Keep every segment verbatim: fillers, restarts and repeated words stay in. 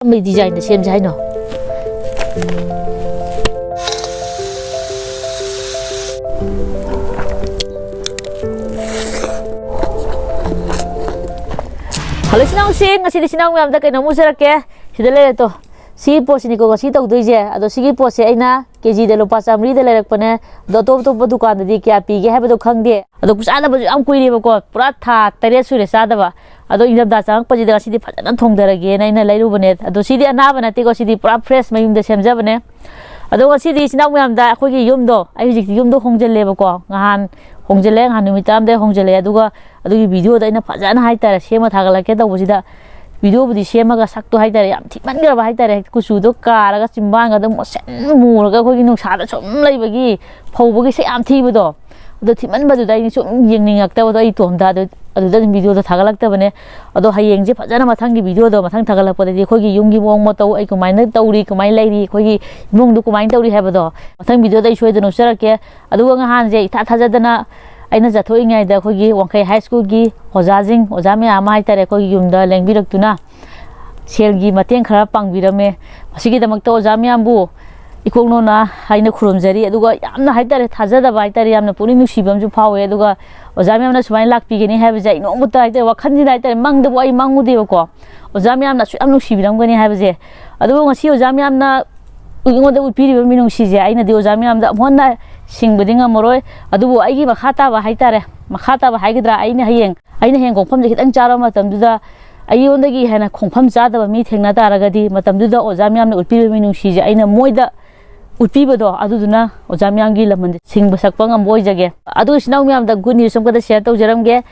ꯀꯔꯝꯕ ꯗꯤꯖꯥꯏꯟꯗ ꯁꯦꯝꯁꯦ ꯍꯥꯏꯅꯣ? ꯍꯜꯂꯣ ꯏꯆꯤꯟ ꯏꯅꯥꯎꯁꯤꯡ, ꯉꯁꯤꯗꯤ ꯏꯆꯤꯟ ꯏꯅꯥꯎ ꯃꯌꯥꯝꯗ ꯀꯩꯅꯣꯝ ꯎꯠꯆꯔꯛꯀꯦ꯫ ꯁꯤꯗ ꯂꯩꯔꯦ ꯇꯣ꯫ ꯁꯤꯒꯤ ꯄꯣꯠꯁꯤꯅꯤꯀꯣ ꯉꯁꯤ ꯇꯧꯗꯣꯏꯁꯦ꯫ ꯑꯗꯣ ꯁꯤꯒꯤ ꯄꯣꯠꯁꯦ ꯑꯩꯅ ꯀꯦ ꯖꯤꯗ ꯂꯨꯄꯥ ꯆꯥꯃꯔꯤꯗ ꯂꯩꯔꯛꯄꯅꯦ꯫ ꯑꯗꯣ ꯑꯇꯣꯞ ꯑꯇꯣꯞꯄ ꯗꯨꯀꯥꯟꯗꯗꯤ ꯀꯌꯥ ꯄꯤꯒꯦ ꯍꯥꯏꯕꯗꯣ ꯈꯪꯗꯦ꯫ ꯑꯗꯣ ꯆꯥꯗꯕꯁꯨ ꯌꯥꯝ ꯀꯨꯏꯔꯦꯕꯀꯣ, ꯄꯨꯔꯥ ꯊꯥ ꯇꯔꯦꯠ ꯁꯨꯔꯦ ꯆꯥꯗꯕ꯫ ꯑꯗꯣ ꯏꯪꯊꯝꯊꯥ ꯆꯪꯉꯛꯄꯁꯤꯗ ꯉꯁꯤꯗꯤ ꯐꯖꯅ ꯊꯣꯡꯊꯔꯒꯦꯅ ꯑꯩꯅ ꯂꯩꯔꯨꯕꯅꯦ꯫ ꯑꯗꯣ ꯁꯤꯗꯤ ꯑꯅꯥꯕ ꯅꯠꯇꯦꯀꯣ, ꯁꯤꯗꯤ ꯄꯨꯔꯥ ꯐ꯭ꯔꯦꯁ ꯃꯌꯨꯝꯗ ꯁꯦꯝꯖꯕꯅꯦ꯫ ꯑꯗꯣ ꯉꯁꯤꯗꯤ ꯏꯆꯤꯟ ꯏꯅꯥꯎ ꯃꯌꯥꯝꯗ ꯑꯩꯈꯣꯏꯒꯤ ꯌꯨꯝꯗꯣ, ꯑꯩ ꯍꯧꯖꯤꯛꯇꯤ ꯌꯨꯝꯗꯣ ꯍꯣꯡꯖꯜꯂꯦꯕꯀꯣ꯫ ꯉꯍꯥꯟ ꯍꯣꯡꯖꯜꯂꯦ, ꯉꯍꯥꯟ ꯅꯨꯃꯤꯠ ꯇꯔꯥꯃꯗ ꯍꯣꯡꯖꯜꯂꯦ꯫ ꯑꯗꯨꯒ ꯑꯗꯨꯒꯤ ꯚꯤꯗꯤꯑꯣꯗꯣ ꯑꯩꯅ ꯐꯖꯅ ꯍꯥꯏꯇꯥꯔꯦ ꯁꯦꯝꯃ ꯊꯥꯒꯠꯂꯛꯀꯦ ꯇꯧꯕꯁꯤꯗ, ꯚꯤꯗꯤꯑꯣꯕꯨꯗꯤ ꯁꯦꯝꯃꯒ ꯁꯛꯇꯣ ꯍꯥꯏꯇꯥꯔꯦ ꯌꯥꯝ ꯊꯤꯃꯟꯈ꯭ꯔꯕ ꯍꯥꯏꯇꯥꯔꯦ꯫ ꯀꯨꯆꯨꯗꯣ ꯀꯥꯔꯒ ꯆꯤꯝꯕꯥꯟꯒ ꯑꯗꯨꯝ ꯃꯨꯁꯟ ꯃꯨꯔꯒ ꯑꯩꯈꯣꯏꯒꯤ ꯅꯨꯡꯁꯥꯗ ꯁꯨꯝ ꯂꯩꯕꯒꯤ ꯐꯧꯕꯒꯤ ꯁꯛ ꯌꯥꯝ ꯊꯤꯕꯗꯣ, ꯑꯗꯣ ꯊꯤꯃꯟꯕꯗꯨꯗ ꯑꯩ ꯁꯨꯝ ꯌꯦꯡꯅꯤꯡꯉꯛꯇꯕꯗꯣ ꯑꯩ ꯏꯇꯣꯝꯇ꯫ ꯑꯗꯨ, ꯑꯗꯨꯗ ꯑꯗꯨꯝ ꯚꯤꯗꯤꯑꯣꯗꯣ ꯊꯥꯒꯠꯂꯛꯇꯕꯅꯦ꯫ ꯑꯗꯣ ꯍꯌꯦꯡꯁꯦ ꯐꯖꯅ ꯃꯊꯪꯒꯤ ꯚꯤꯗꯤꯑꯣꯗꯣ ꯃꯊꯪ ꯊꯥꯒꯠꯂꯛꯄꯗꯗꯤ ꯑꯩꯈꯣꯏꯒꯤ ꯌꯨꯝꯒꯤ ꯃꯑꯣꯡ ꯃꯇꯧ, ꯑꯩ ꯀꯃꯥꯏꯅ ꯇꯧꯔꯤ, ꯀꯃꯥꯏꯅ ꯂꯩꯔꯤ, ꯑꯩꯈꯣꯏꯒꯤ ꯏꯃꯨꯡꯗꯨ ꯀꯃꯥꯏꯅ ꯇꯧꯔꯤ ꯍꯥꯏꯕꯗꯣ ꯃꯊꯪ ꯚꯤꯗꯤꯑꯣꯗ ꯑꯩ ꯁꯣꯏꯗꯅ ꯎꯠꯆꯔꯛꯀꯦ꯫ ꯑꯗꯨꯒ ꯉꯍꯥꯟꯁꯦ ꯏꯊꯥ ꯊꯥꯖꯗꯅ ꯑꯩꯅ ꯆꯠꯊꯣꯛꯏꯉꯩꯗ ꯑꯩꯈꯣꯏꯒꯤ ꯋꯥꯡꯈꯩ ꯍꯥꯏ ꯁ꯭ꯀꯨꯜꯒꯤ ꯑꯣꯖꯥꯁꯤꯡ, ꯑꯣꯖꯥ ꯃꯌꯥꯝ ꯑꯃ ꯍꯥꯏꯇꯥꯔꯦ, ꯑꯩꯈꯣꯏꯒꯤ ꯌꯨꯝꯗ ꯂꯦꯡꯕꯤꯔꯛꯇꯨꯅ ꯁꯦꯜꯒꯤ ꯃꯇꯦꯡ ꯈꯔ ꯄꯥꯡꯕꯤꯔꯝꯃꯦ꯫ ꯃꯁꯤꯒꯤꯗꯃꯛꯇ ꯑꯣꯖꯥ ꯃꯌꯥꯝꯕꯨ ꯏꯀꯣꯛꯅꯣꯅ ꯑꯩꯅ ꯈꯨꯔꯨꯝꯖꯔꯤ꯫ ꯑꯗꯨꯒ ꯌꯥꯝꯅ ꯍꯥꯏꯇꯥꯔꯦ ꯊꯥꯖꯗꯕ ꯍꯥꯏꯇꯥꯔꯦ, ꯌꯥꯝꯅ ꯄꯨꯛꯅꯤꯡ ꯅꯨꯡꯁꯤꯕ ꯑꯃꯁꯨ ꯐꯥꯎꯋꯦ꯫ ꯑꯗꯨꯒ ꯑꯣꯖꯥ ꯃꯌꯥꯝꯅ ꯁꯨꯃꯥꯏꯅ ꯂꯥꯛꯄꯤꯒꯅꯤ ꯍꯥꯏꯕꯁꯦ ꯑꯩ ꯅꯣꯡꯃꯇ ꯍꯥꯏꯇꯥꯔꯦ ꯋꯥꯈꯜꯁꯤꯗ ꯍꯥꯏꯇꯥꯔꯦ ꯃꯪꯗꯕꯨ ꯑꯩ ꯃꯪꯉꯨꯗꯦꯕꯀꯣ꯫ ꯑꯣꯖꯥ ꯃꯌꯥꯝꯅ ꯑꯁꯨꯛ ꯌꯥꯝ ꯅꯨꯡꯁꯤꯕꯤꯔꯝꯒꯅꯤ ꯍꯥꯏꯕꯁꯦ꯫ ꯑꯗꯨꯕꯨ ꯉꯁꯤ ꯑꯣꯖꯥ ꯃꯌꯥꯝꯅ ꯑꯩꯉꯣꯟꯗ ꯎꯠꯄꯤꯔꯤꯕ ꯃꯤꯅꯨꯡꯁꯤꯁꯦ ꯑꯩꯅꯗꯤ ꯑꯣꯖꯥ ꯃꯌꯥꯝꯗ ꯑꯃꯨꯛ ꯍꯟꯅ ꯁꯤꯡꯕꯗꯤ ꯉꯝꯃꯔꯣꯏ꯫ ꯑꯗꯨꯕꯨ ꯑꯩꯒꯤ ꯃꯈꯥ ꯇꯥꯕ ꯍꯥꯏꯇꯥꯔꯦ, ꯃꯈꯥ ꯇꯥꯕ ꯍꯥꯏꯒꯗ꯭ꯔꯥ, ꯑꯩꯅ ꯍꯌꯦꯡ, ꯑꯩꯅ ꯍꯌꯦꯡ ꯈꯣꯡꯐꯝꯁꯦ ꯈꯤꯇꯪ ꯆꯥꯔꯕ ꯃꯇꯝꯗꯨꯗ ꯑꯩꯉꯣꯟꯗꯒꯤ ꯍꯦꯟꯅ ꯈꯣꯡꯐꯝ ꯆꯥꯗꯕ ꯃꯤ ꯊꯦꯡꯅ ꯇꯥꯔꯒꯗꯤ ꯃꯇꯝꯗꯨꯗ ꯑꯣꯖꯥ ꯃꯌꯥꯝꯅ ꯎꯠꯄꯤꯕ ꯃꯤꯅꯨꯡꯁꯤꯁꯦ ꯑꯩꯅ ꯃꯣꯏꯗ ꯎꯠꯄꯤꯕꯗꯣ, ꯑꯗꯨꯗꯨꯅ ꯑꯣꯖꯥ ꯃꯌꯥꯝꯒꯤ ꯂꯃꯟꯁꯦ ꯁꯤꯡꯕ ꯁꯛꯄ ꯉꯝꯕ ꯑꯣꯏꯖꯒꯦ꯫ ꯑꯗꯨ ꯏꯆꯤꯟ ꯏꯅꯥꯎ ꯃꯌꯥꯝꯗ ꯒꯨꯗ ꯅ꯭ꯌꯨꯁ ꯑꯃꯈꯛꯇ ꯁꯤꯌꯔ ꯇꯧꯖꯔꯝꯒꯦ꯫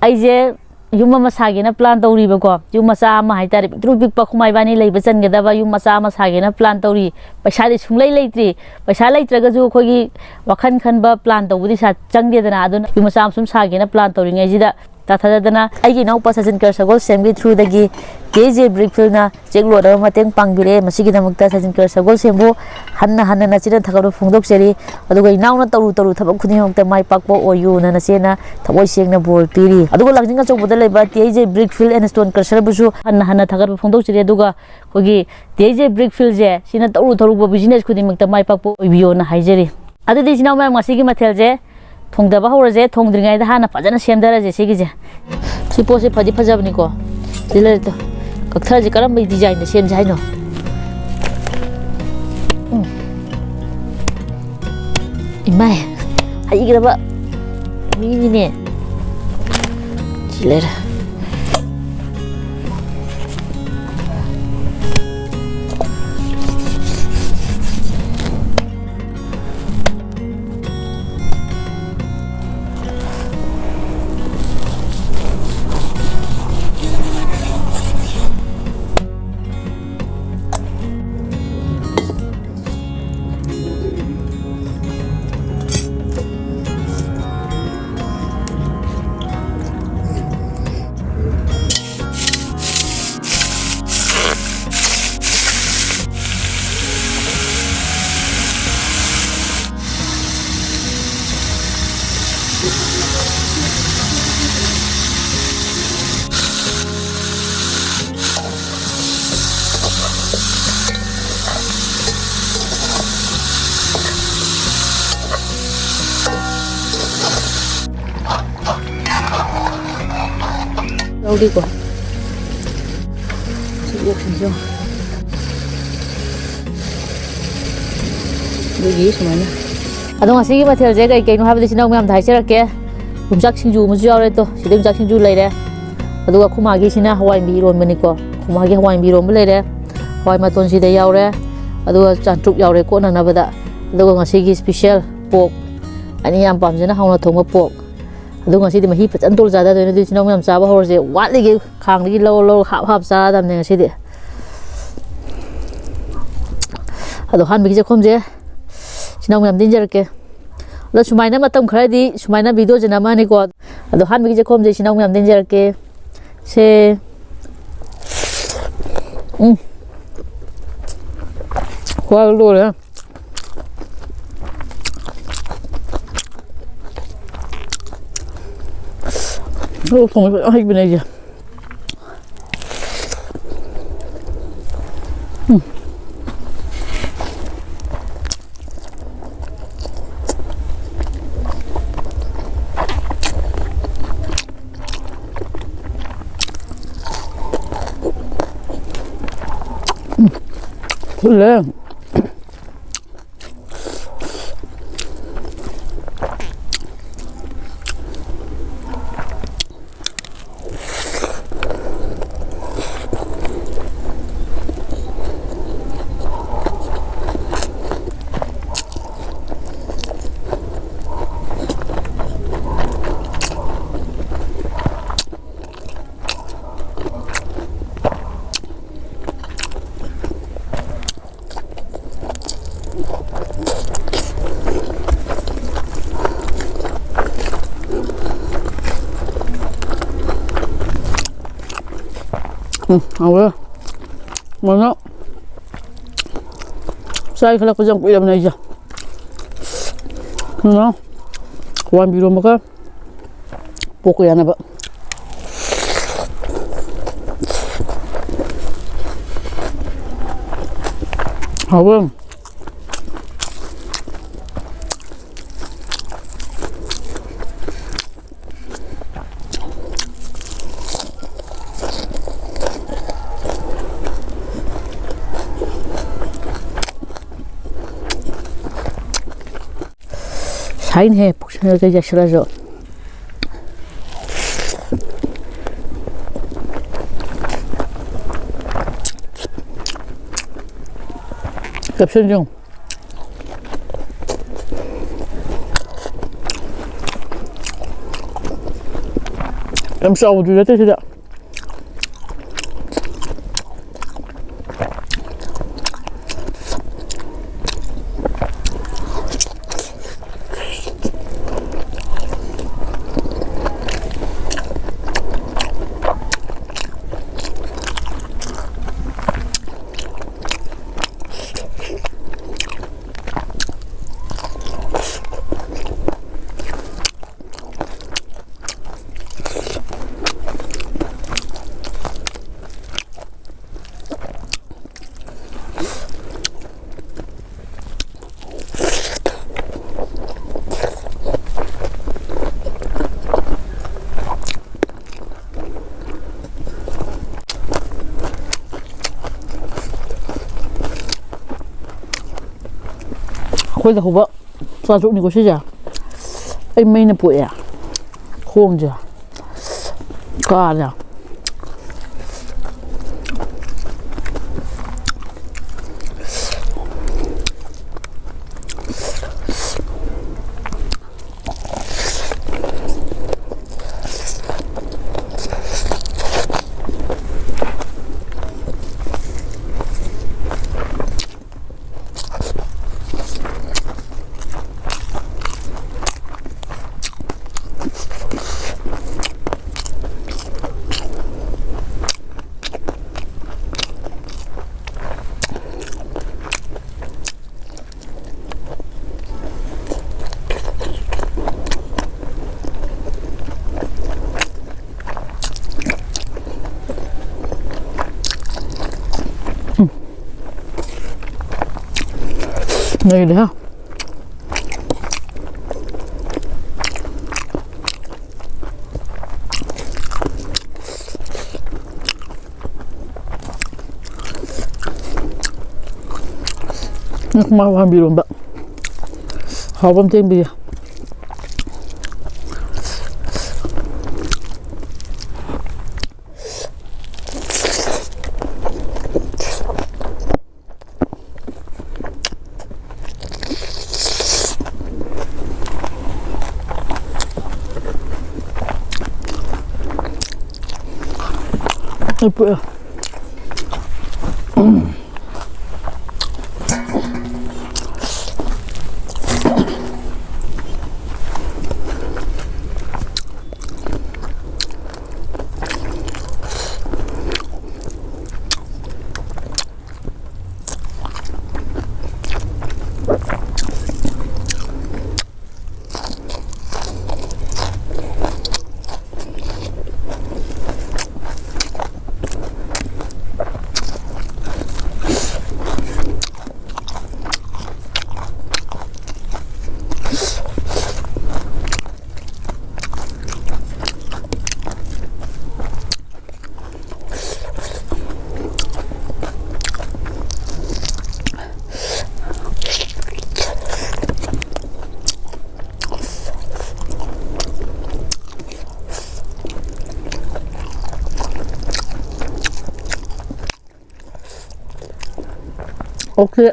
ꯑꯩꯁꯦ ꯌꯨꯝ ꯑꯃ ꯁꯥꯒꯦꯅ ꯄ꯭ꯂꯥꯟ ꯇꯧꯔꯤꯕꯀꯣ꯫ ꯌꯨꯝ ꯃꯆꯥ ꯑꯃ ꯍꯥꯏꯇꯥꯔꯦ, ꯄꯤꯛꯇ꯭ꯔꯨ ꯄꯤꯛꯄ, ꯑꯩꯈꯣꯏ ꯃꯥ ꯏꯕꯥꯅꯤ ꯂꯩꯕ ꯆꯟꯒꯗꯕ ꯌꯨꯝ ꯃꯆꯥ ꯑꯃ ꯁꯥꯒꯦꯅ ꯄ꯭ꯂꯥꯟ ꯇꯧꯔꯤ꯫ ꯄꯩꯁꯥꯗꯤ ꯁꯨꯡꯂꯩ ꯂꯩꯇ꯭ꯔꯤ꯫ ꯄꯩꯁꯥ ꯂꯩꯇ꯭ꯔꯒꯁꯨ ꯑꯩꯈꯣꯏꯒꯤ ꯋꯥꯈꯜ ꯈꯟꯕ, ꯄ꯭ꯂꯥꯟ ꯇꯧꯕꯗꯤ ꯁꯥ-, ꯆꯪꯗꯦꯗꯅ꯫ ꯑꯗꯨꯅ ꯌꯨꯝ ꯃꯆꯥ ꯑꯃ ꯁꯨꯝ ꯁꯥꯒꯦꯅ ꯄ꯭ꯂꯥꯟ ꯇꯧꯔꯤꯉꯩꯁꯤꯗ ꯊꯥꯖꯗꯅ ꯑꯩꯒꯤ ꯏꯅꯥꯎꯄꯥ ꯁꯆꯤꯟ ꯀꯔ ꯁꯒꯣꯜ ꯁꯦꯝꯒꯤ through ꯗꯒꯤ ꯇꯤ ꯑꯩꯆ ꯖꯦ ꯕ꯭ꯔꯤꯛ ꯐꯤꯜꯅ ꯆꯦꯛ ꯂꯣꯟꯅꯕ ꯃꯇꯦꯡ ꯄꯥꯡꯕꯤꯔꯦ꯫ ꯃꯁꯤꯒꯤꯗꯃꯛꯇ ꯁꯆꯤꯟ ꯀꯔ ꯁꯒꯣꯜ ꯁꯦꯝꯕꯨ ꯍꯟꯅ ꯍꯟꯅ ꯅꯆꯤꯟꯅ ꯊꯥꯒꯠꯄ ꯐꯣꯡꯗꯣꯛꯆꯔꯤ꯫ ꯑꯗꯨꯒ ꯏꯅꯥꯎꯅ ꯇꯧꯔꯨ ꯇꯧꯔꯨ ꯊꯕꯛ ꯈꯨꯗꯤꯡꯃꯛꯇ ꯃꯥꯏ ꯄꯥꯛꯄ ꯑꯣꯏꯌꯨꯅ ꯅꯆꯦꯅ ꯊꯃꯣꯏ ꯁꯦꯡꯅ ꯕꯣꯔ ꯄꯤꯔꯤ꯫ ꯑꯗꯨꯒ ꯂꯥꯡꯖꯤꯡ ꯑꯆꯧꯕꯗ ꯂꯩꯕ T H J brick field and stone ꯀ꯭ꯔꯁꯔꯕꯨꯁꯨ ꯍꯟꯅ ꯍꯟꯅ ꯊꯥꯒꯠꯄ ꯐꯣꯡꯗꯣꯛꯆꯔꯤ꯫ ꯑꯗꯨꯒ ꯑꯩꯈꯣꯏꯒꯤ ꯇꯤ ꯑꯩꯆ ꯖꯦ ꯕ꯭ꯔꯤꯛ ꯐꯤꯜꯁꯦ ꯁꯤꯅ ꯇꯧꯔꯨ ꯇꯧꯔꯨꯕ ꯕꯤꯖꯤꯅꯦꯁ ꯈꯨꯗꯤꯡꯃꯛꯇ ꯃꯥꯏ ꯄꯥꯛꯄ ꯑꯣꯏꯕꯤꯌꯣꯅ ꯍꯥꯏꯖꯔꯤ꯫ ꯑꯗꯨꯗꯤ ꯏꯆꯤꯟ ꯏꯅꯥꯎ ꯃꯌꯥꯝ, ꯉꯁꯤꯒꯤ ꯃꯊꯦꯜꯁꯦ ꯊꯣꯡꯗꯕ ꯍꯧꯔꯁꯦ꯫ ꯊꯣꯡꯗ꯭ꯔꯤꯉꯩꯗ ꯍꯥꯟꯅ ꯐꯖꯅ ꯁꯦꯝꯊꯔꯁꯦ ꯁꯤꯒꯤꯁꯦ꯫ ꯁꯤ ꯄꯣꯠꯁꯦ ꯐꯗꯤ ꯐꯖꯕꯅꯤꯀꯣ꯫ ꯁꯤ ꯂꯩꯔꯦ ꯇꯨ꯫ ꯀꯛꯊꯔꯁꯦ, ꯀꯔꯝꯕ ꯗꯤꯖꯥꯏꯟꯗ ꯁꯦꯝꯁꯦ ꯍꯥꯏꯅꯣ? ꯎꯝ꯫ ꯏꯃꯥꯏ, ꯍꯩꯈ꯭ꯔꯕ ꯃꯤꯅꯤꯅꯦ꯫ ꯁꯤ ꯂꯩꯔꯦ꯫ ꯌꯥꯎꯔꯤꯀꯣ꯫ ꯁꯤ ꯑꯣꯛꯁꯤꯡꯁꯦ ꯌꯦꯡꯉꯣ꯫ ꯑꯗꯨꯒꯤ ꯁꯨꯃꯥꯏꯅ꯫ ꯑꯗꯣ ꯉꯁꯤꯒꯤ ꯃꯊꯦꯜꯁꯦ ꯀꯩ ꯀꯩꯅꯣ ꯍꯥꯏꯕꯗꯤ ꯏꯆꯤꯟ ꯏꯅꯥꯎ ꯃꯌꯥꯝꯗ ꯍꯥꯏꯖꯔꯛꯀꯦ꯫ ꯌꯣꯡꯆꯥꯛ ꯁꯤꯡꯖꯨ ꯑꯃꯁꯨ ꯌꯥꯎꯔꯦ꯫ ꯇꯣ, ꯁꯤꯗ ꯌꯣꯡꯆꯥꯛ ꯁꯤꯡꯖꯨ ꯂꯩꯔꯦ꯫ ꯑꯗꯨꯒ ꯑꯩꯈꯣꯏ ꯃꯥꯒꯤꯁꯤꯅ ꯍꯋꯥꯏ ꯃꯨꯕꯤ ꯏꯔꯣꯟꯕꯅꯤꯀꯣ꯫ ꯑꯩꯈꯣꯏ ꯃꯥꯒꯤ ꯍꯋꯥꯏ ꯃꯨꯕꯤ ꯏꯔꯣꯟꯕ ꯂꯩꯔꯦ꯫ ꯍꯋꯥꯏ ꯃꯇꯣꯟꯁꯤꯗ ꯌꯥꯎꯔꯦ꯫ ꯑꯗꯨꯒ ꯆꯥꯇ꯭ꯔꯨꯛ ꯌꯥꯎꯔꯦ ꯀꯣꯠꯅꯅꯕꯗ꯫ ꯑꯗꯨꯒ ꯉꯁꯤꯒꯤ special pork, ꯑꯩꯅ ꯌꯥꯝ ꯄꯥꯝꯖꯅ ꯍꯥꯎꯅ ꯊꯣꯡꯕ pork꯫ ꯑꯗꯨ ꯉꯁꯤꯗꯤ ꯃꯍꯤ ꯐꯖꯅ ꯇꯣꯜ ꯆꯥꯗꯗꯣꯏꯅꯦ꯫ ꯑꯗꯨ ꯏꯆꯤꯟ ꯏꯅꯥꯎ ꯃꯌꯥꯝ ꯆꯥꯕ ꯍꯧꯔꯁꯦ꯫ ꯋꯥꯠꯂꯤꯒꯤ ꯈꯥꯡꯗꯒꯤ ꯂꯧꯔ ꯂꯧꯔ ꯍꯥꯞ ꯍꯥꯞ ꯆꯥꯔꯗꯕꯅꯦ ꯉꯁꯤꯗꯤ꯫ ꯑꯗꯣ ꯑꯍꯥꯟꯕꯒꯤ ꯆꯥꯛꯈꯨꯝꯁꯦ ꯏꯆꯤꯟ ꯏꯅꯥꯎ ꯃꯌꯥꯝꯗ ꯏꯟꯖꯔꯛꯀꯦ꯫ ꯑꯗꯣ ꯁꯨꯃꯥꯏꯅ ꯃꯇꯝ ꯈꯔꯗꯤ ꯁꯨꯃꯥꯏꯅ videoꯁꯦ ꯅꯝꯃꯅꯤꯀꯣ꯫ ꯑꯗꯣ ꯑꯍꯥꯟꯕꯒꯤ ꯆꯥꯛꯈꯣꯝꯁꯦ ꯏꯆꯤꯟ ꯏꯅꯥꯎ ꯃꯌꯥꯝꯗ ꯏꯟꯖꯔꯛꯀꯦ꯫ ꯁꯦ꯫ ꯎꯝ꯫ ꯋꯥ ꯂꯣꯏꯔꯦ꯫ ꯂꯣꯛ ꯊꯨꯡꯕꯁꯦ ꯐꯖꯅ ꯍꯩꯕꯅꯦ ꯑꯩꯁꯦ꯫ ꯎꯝ꯫ ꯎꯝ꯫ ꯐꯨꯜꯂꯦ꯫ ꯎꯝ, ꯍꯥꯎꯋꯦ꯫ ꯃꯅ ꯆꯥꯏ ꯈꯜꯂꯛꯄꯁꯦ ꯌꯥꯝ ꯀꯨꯏꯔꯕꯅꯦ ꯑꯩꯁꯦ꯫ ꯑꯗꯨꯅ ꯍꯋꯥꯏ ꯏꯔꯣꯝꯕꯒ ꯄꯣꯛꯀ ꯌꯥꯅꯕ꯫ ꯍꯥꯎꯕ꯭ꯔꯣ? ꯁꯥꯏꯅꯦꯍꯦ, ꯄꯨꯛꯁꯤꯅ ꯀꯩ ꯆꯥꯁꯤꯜꯂꯁꯨ꯫ ꯀꯦꯞꯁꯟꯁꯦ ꯌꯦꯡꯉꯨ꯫ ꯌꯥꯝ ꯆꯥꯎꯕꯗꯤ ꯅꯠꯇꯦ ꯁꯤꯗ꯫ ꯑꯩꯈꯣꯏꯗ ꯍꯧꯕ ꯆꯥꯇ꯭ꯔꯨꯛꯅꯤꯀꯣ ꯁꯤꯁꯦ꯫ ꯑꯩ ꯃꯩꯅ ꯄꯣꯛꯑꯦ꯫ ꯈꯣꯡꯁꯦ꯫ ꯀꯥꯔꯦ꯫ ꯅꯩꯔꯦꯍꯦ꯫ ꯎꯝ, ꯃꯥ ꯍꯥꯟꯕꯤꯔꯣꯝꯕ꯫ ꯍꯥꯎꯕ ꯑꯃ ꯆꯦꯟꯕꯤꯌꯦ꯫ ꯑꯣꯀꯦ꯫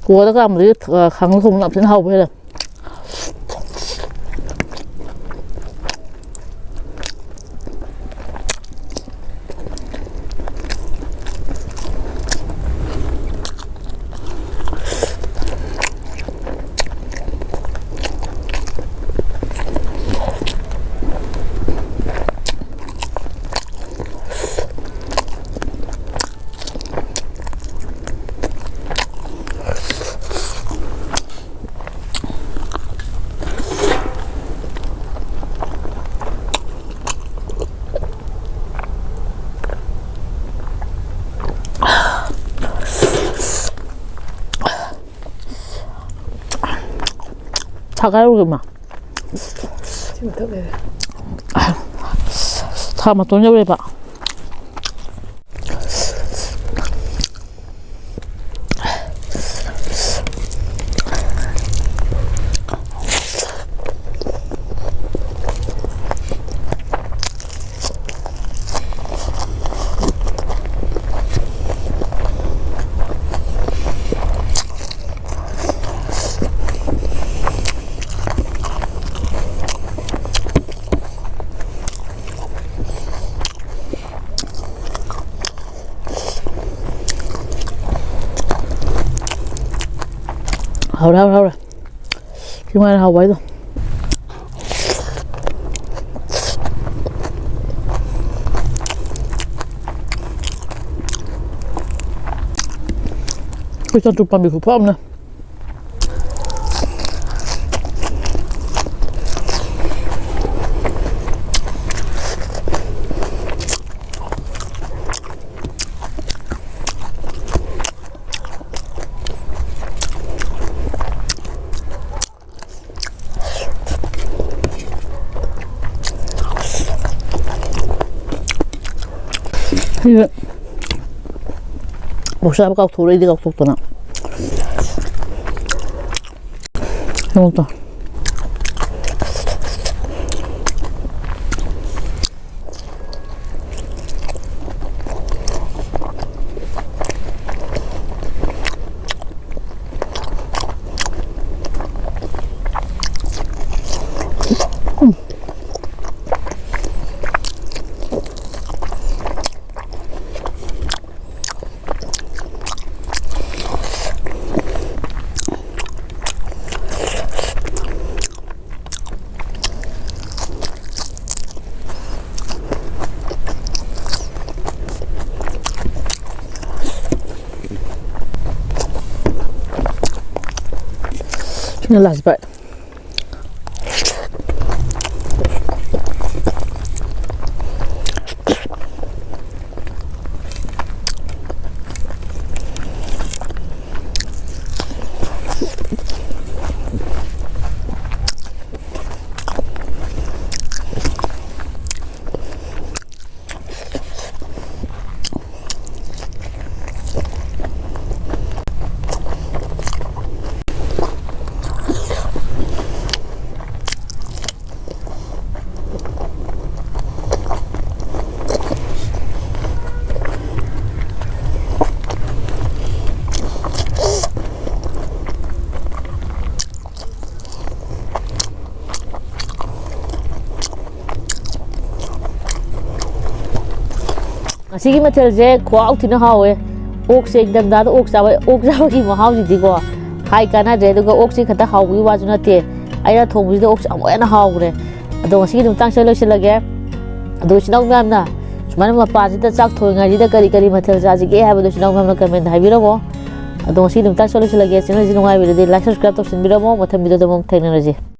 ꯀꯨꯀꯔꯗ ꯀꯥꯝꯕꯗꯒꯤ, ꯑ, ꯈꯥꯡꯗ ꯊꯣꯡꯕꯅ ꯌꯥꯝ ꯊꯤꯅ ꯍꯥꯎꯕ ꯍꯦꯜꯂꯦ꯫ ꯁꯥꯒꯥꯏꯔꯨꯒꯦ, ꯏꯃꯥ꯫ ꯁꯤ ꯃꯊꯛ ꯂꯩꯔꯦ꯫ ꯊꯥ ꯃꯇꯣꯟ ꯌꯧꯔꯦꯕ꯫ ꯍꯧꯔꯦ, ꯍꯧꯔꯦ, ꯍꯧꯔꯦ꯫ ꯁꯤ ꯉꯥꯏꯔꯦ ꯍꯥꯎꯕ ꯍꯥꯏꯗꯣ꯫ ꯑꯩꯈꯣꯏ ꯆꯥꯇ꯭ꯔꯨꯛ ꯄꯥꯝꯕꯤ ꯈꯨꯐ ꯑꯃꯅ꯫ ꯁꯤꯁꯦ ꯃꯣꯔꯣꯛ ꯆꯥꯕ ꯀꯥꯎꯊꯣꯛꯎꯔꯦ, ꯑꯩꯗꯤ ꯀꯥꯎꯊꯣꯛꯇꯅ꯫ ꯌꯦꯡꯉꯨ ꯇꯣ꯫ ꯁꯤꯅ last bite꯫ ꯉꯁꯤꯒꯤ ꯃꯊꯦꯜꯁꯦ ꯈꯨꯍꯥꯎ ꯊꯤꯅ ꯍꯥꯎꯋꯦ꯫ ꯑꯣꯛꯁꯦ ꯏꯪꯊꯝꯊꯥꯗ ꯑꯣꯛ ꯆꯥꯕ, ꯑꯣꯛ ꯆꯥꯕꯒꯤ ꯃꯍꯥꯎꯁꯤꯗꯤꯀꯣ ꯍꯥꯏ ꯀꯥꯟꯅꯗ꯭ꯔꯦ꯫ ꯑꯗꯨꯒ ꯑꯣꯛꯁꯦ ꯈꯛꯇ ꯍꯥꯎꯕꯒꯤ ꯋꯥꯁꯨ ꯅꯠꯇꯦ, ꯑꯩꯅ ꯊꯣꯡꯕꯁꯤꯗ ꯑꯣꯛꯁꯦ ꯑꯃꯨꯛ ꯍꯦꯟꯅ ꯍꯥꯎꯈ꯭ꯔꯦ꯫ ꯑꯗꯣ ꯉꯁꯤꯒꯤ ꯃꯇꯥꯡꯁꯤꯗ ꯂꯣꯏꯁꯤꯜꯂꯒꯦ꯫ ꯑꯗꯣ ꯏꯆꯤꯟ ꯏꯅꯥꯎ ꯃꯌꯥꯝꯅ ꯁꯨꯃꯥꯏꯅ ꯃꯄꯥꯁꯤꯗ ꯆꯥꯛ ꯊꯣꯡꯉꯤꯉꯩꯁꯤꯗ ꯀꯔꯤ ꯀꯔꯤ ꯃꯊꯦꯜ ꯆꯥꯁꯤꯒꯦ ꯍꯥꯏꯕꯗꯣ ꯏꯆꯤꯟ ꯏꯅꯥꯎ ꯃꯌꯥꯝꯅ comment ꯍꯥꯏꯕꯤꯔꯝꯃꯣ꯫ ꯑꯗꯣ ꯉꯁꯤꯒꯤ ꯃꯇꯥꯡꯁꯤꯗ ꯂꯣꯏꯁꯤꯜꯂꯒꯦ꯫ Channel ꯁꯤ ꯅꯨꯡꯉꯥꯏꯕꯤꯔꯗꯤ like, subscribe ꯇꯧꯁꯤꯟꯕꯤꯔꯝꯃꯣ꯫ ꯃꯊꯪ video ꯗ ꯑꯃꯨꯛ ꯊꯦꯡꯅꯔꯁꯤ꯫